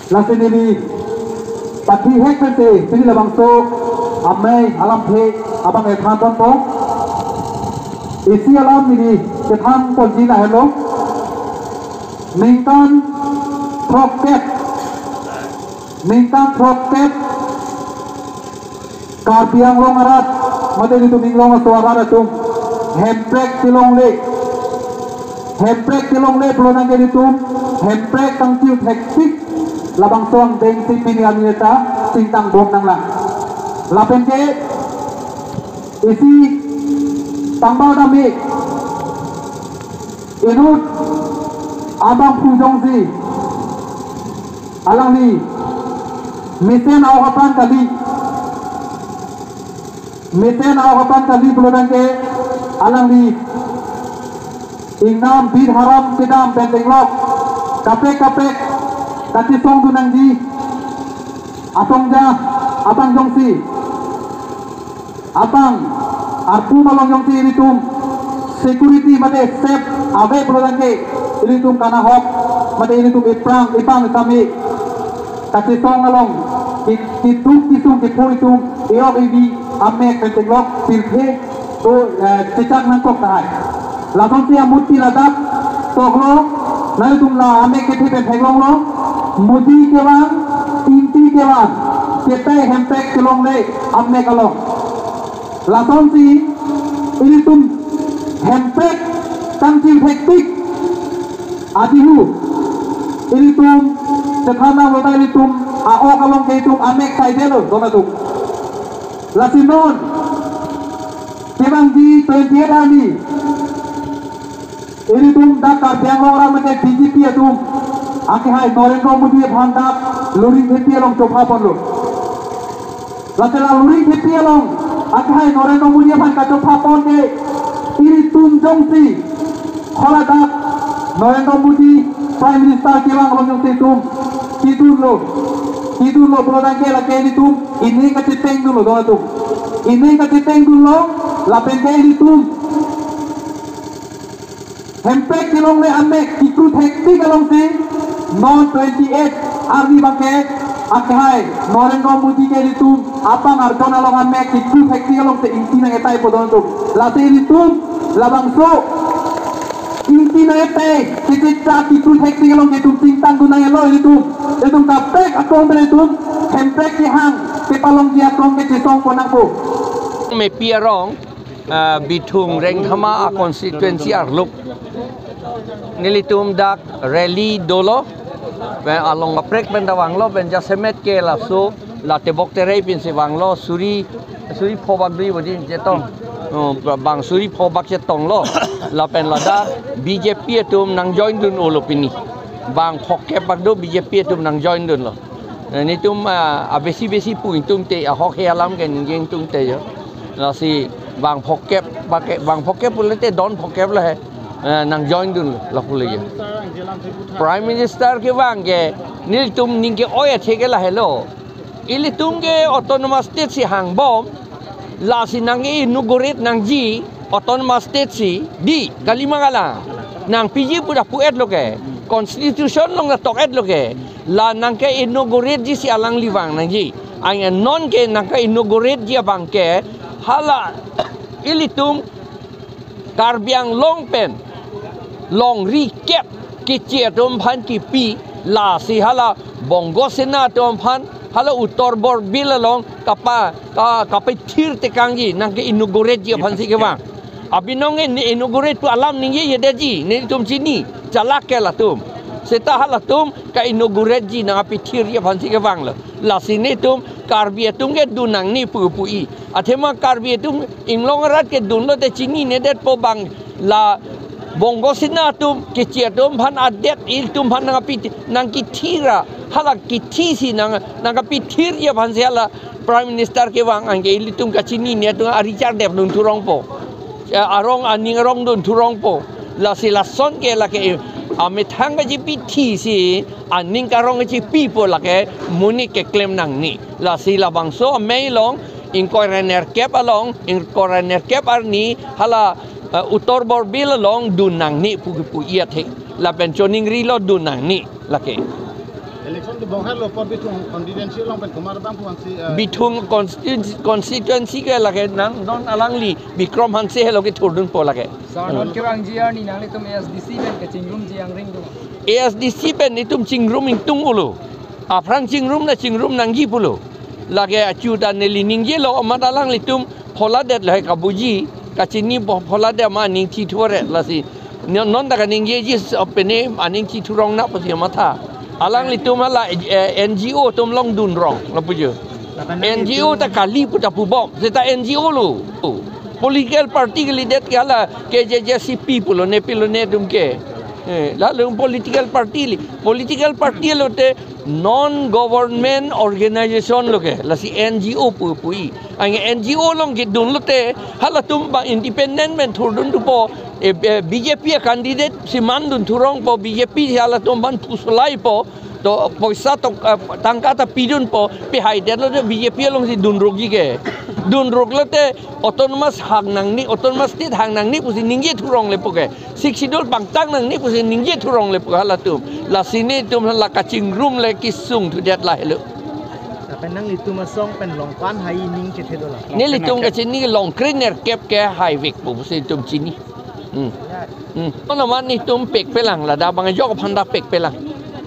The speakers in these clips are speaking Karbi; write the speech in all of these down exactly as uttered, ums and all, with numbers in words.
Lasi neli pathi hek pensi pini labangso amei alamthe abang ethan ponpo. Isi alam neli kethan ponji lahelo. Ningkan throkkep, ningkan throkkep Karbi Anglong arat, mate ilitum Inglong aso arat atum hemprek kelongle, hemprek kelongle pulo tangte ilitum hemprek kangchir thektik labangso angdeng si pini arni ta chingtang bom nanglang. Lapen ke isi tangba dami inut abang phu jongsi alangli mesen awok aphan kali, mesen awok aphan kali pulo tangte alangli ingnam bid haram kedam pen tenglok kaprek kaprek kachesongdun nangji. Asongja abang jongsi, abang arpu malong jongsi ilitum security mate safe ave pulo tangte ilitum kanahok mate ilitum iphrang ipang sami kachesong along ki-, kiduk kisung kipho itum e-ok evi amek pen tenglok pirthe to, eh, chechak nangkok tahai. Lasonsi amut pi ladak toklo, nangtum la amek kethe pen theklonglo. Modi kevang, Ingti kevang, kete hemprek kelongle amek along. Lasonsi ilitum hemprek kangchir thektik adihu ilitum chethan nanglo ta ilitum a-ok along ke itum amek saidelo don atum. Lasi non kevangji twenty-eight arni ilitum dak Karbi Anglong arat mate B J P atum akehai Narendra Modi aphan dak Luring Thepi along chopha ponlo. Lasi la Luring Thepi along akehai Narendra Modi aphan kachopha pon ke ilitum jongsi haladak Narendra Modi Prime Minister kevang along jongsi itum kedunlo, kedunlo pulo tangte lake ilitum ining kachethengdunlo don atum. Ining kachethengdunlo lapen ke ilitum hemprek kelongle amek kikru thektik alongsi non twenty-eight arni abangke akehai Narendra Modi ke ilitum apang arjon along amek kikru thektik alongsi ingti nang-et tahai pu don atum. Lasi ilitum labangso ingti nang-et tahai kiti ta kikru thektik along itum chingtangdun nanglo ilitum. Ilitum kaprek akrong pen ilitum hemprek kehang kepalongji akrong kechesong pon nangpo. Mepi arong, ah, Bithung Rengthama a constituency arlo nelitum dak rally dolo. Pen along kaprek pen ta vanglo, pen jasemet ke laso la Tebok Terai pensi vanglo, suri, suri pho bak dui bodi chetong. Oh, bang suri pho bak chetonglo. Lapen ladak B J P atum nang joindun-olo pini. Bang phokep bak do B J P atum nang joindunlo. Eh, nelitum, ah, abesi besi pu ingtungte, ahok he alam ke ningje ingtungte jo. Lasi bang phokep, bake, bang phokep pulote don phokep lo he. Eh, nang joindun lo pulo jo. Prime Minister kevang ke nelitum ning ke-oi athe ke lahelo. Ilitum ke autonomous state si hangbom, lasi nang inaugurate nangji autonomous state si, dei, kali ma kalang. Nangpiji pu ta pu-et lo ke, constitution along ta tok-et lo ke, la nang ke-inaugurate ji si alangli vang nangji. Anke non ke nang ke-inaugurate ji abang ke hala ilitum Karbi Anglong pen longri kep Keche atum aphan kipi, lasi hala Bongo Sena atum aphan hala Uttar Borbil along kapa, ka, kapethir tekangji, nang ke-inaugurate ji aphan si kevang. Abinong ke ne inaugurate pu alam ningje yedetji, nelitum chini, chalak ke latum. Seta halatum ke-inaugurate ji nang apethir ji aphan si kevanglo. Lasi nelitum Karbi atum ke dun nangne pu pu-i. Athema Karbi atum inglong arat ke dunlo te chininedetpo bang la Bongo Sena atum, Keche atum aphan adet, ilitum aphan nang api, nang kithir ra, hala kithi si nang, nang kapethir ji aphan si hala Prime Minister kevang anke ilitum kachinine atum ari chardep dun thurongpo. Eh, arong aning arong dun thurongpo. Lasi lason ke lake amethang kachipithi si aning karong kachipipo lake monit keklem nangne. Lasi labangso amei along ingkoi ra nerkep along, ingkoi ra nerkep arni hala, eh, Uttar Borbil along dun nangne pu pu-i athe. Lapen choningrilo dun nangne lake. Election kebong helo apot Bithung constituency along pen komat abang pu ansi, eh, Bithung constituency, constituency ke lake nang non alangli Bikram Hanse helo kethurdunpo lake. Sir, non kevangji arni nanglitum A S D C pen kachingrumji angring do? A S D C pen itum chingrum ingtung pulo. Aphrang chingrum na chingrum nangji pulo. Lake achu ta neli ningjelo amat alanglitum pholadet lahai kabuji, kachini bo pholadet ma aning chithurre lasi. Non, non ta kaningjeji s-, pene aning chithurong na pusi matha. Alanglitum hala, eh, N G O atum along dunrong lapu jo. N G O ta kali pu ta pubom, seta N G O lo. Political party kalidet ke hala K J J C P pulo ne pilo ne atum ke. Eh, lalu political party li, political party lote non government organization lo ke, lasi N G O pu, pu-i. Anke N G O along kedun lote, halatum abang independent pen thurdun thupo, eh, eh, B J P a candidate si mandun thurongpo, B J P si halatum abang pusulaipo, to poisa to, eh, tangka ta pidunpo, pehaidet lote B J P alongsi dunrokji ke. Dunrok lote autonomous hang nangne, autonomous state hang nangne pusi ningje thurong lepo ke. Sixth Schedule pangtang nangne pusi ningje thurong lepo halatum. Lasi netum hala kachingrum le kesung thudet lahelo. Lapen nanglitum asong pen longpan hai ning chethe do la? Nelitum kachini long krenerkep ke haivekpo pusi itum chini. Hmm. Hmm. Ono man netum pekpelang, ladak abang ajok aphan ta pekpelang.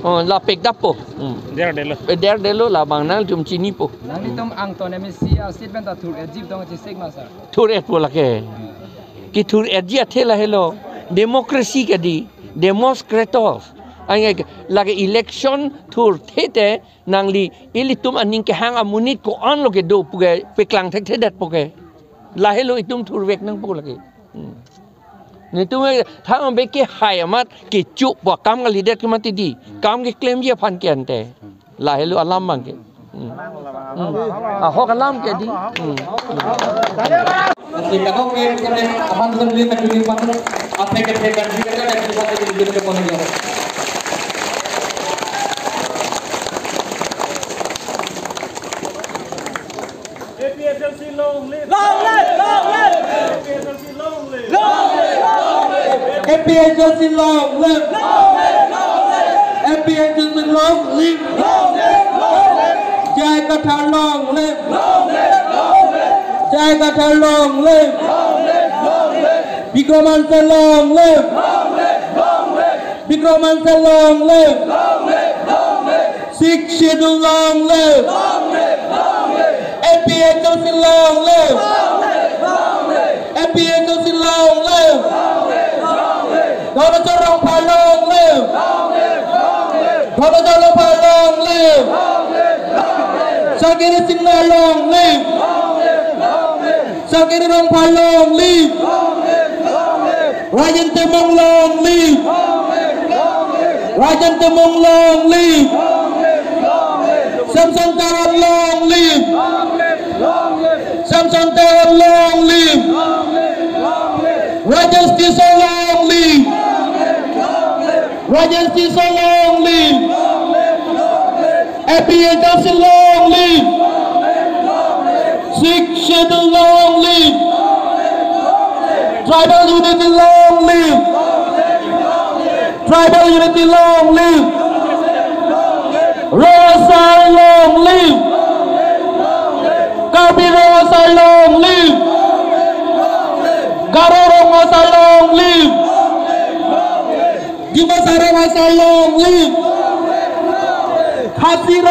Oh, la pekdappo. Hmm. Derdetlo. Eh, derdetlo, labang nangtum chinipo. Nanglitum angton M A C a seat pen ta thur-etji tong chesik ma sir? Thur-etpo lake. Kethur-etji athe lahelo. Democracy ke di, Demos Kratos. Anke lake election thurthe te nangli ilitum aning kehang amonit ko-an lo kedo pu ke peklang thekthedetpo ke. Lahelo itum thurvek nangpo lake. Hmm. Netum thang be kehai amat kecho pu akam kalidet ke mati di. Kam keklemji aphan ke ante. Lahelo alam abang ke. Hmm. Hmm. Ahok alam ke di. Hmm. Hmm. A P H L C long live! Long live! Long live! A P H L C long live! Long live! Long live! A P H L C long live! Long live! Long live! A P H L C long live! Long live! Long live! J I Kathar long live! Long live! Long live! J I Kathar long live! Long live! Long live! Bikram Hanse long live! Long live! Long live! Bikram Hanse long live! Long live! Long live! Sixth Schedule long live! Long live! Long live! A P H L C long live! Long live! Long live! A P H L C long live! Long live! Long live! Dr. Rongphar long live! Long live! Long live! Dr. Rongphar long live! Long live! Long live! Sar Giri Sinha long live! Long live! Long live! Sar Giri Rongphar long live! Long live! Long live! Rajen Timung long live! Long live! Long live! Rajen Timung long live! Long live! Long live! Samson Terang long live! Long live! Long live! Samson Terang long live! Long live! Long live! Rajesh Tisso long live! Long live! Long live! Rajesh Tisso long live! Long live! Long live! A P H L C long live! Long live! Long live! Sixth Schedule long live! Long live! Long live! Tribal unity long live! Long live! Long live! Tribal unity long live! Long live! Long live! Rong Asar long live! Long live! Long live! Karbi Rong Asar long live! Long live! Long live! Garo Rong Asar long live! Long live! Long live! Dimasa Rong Asar long live! Khasi Rong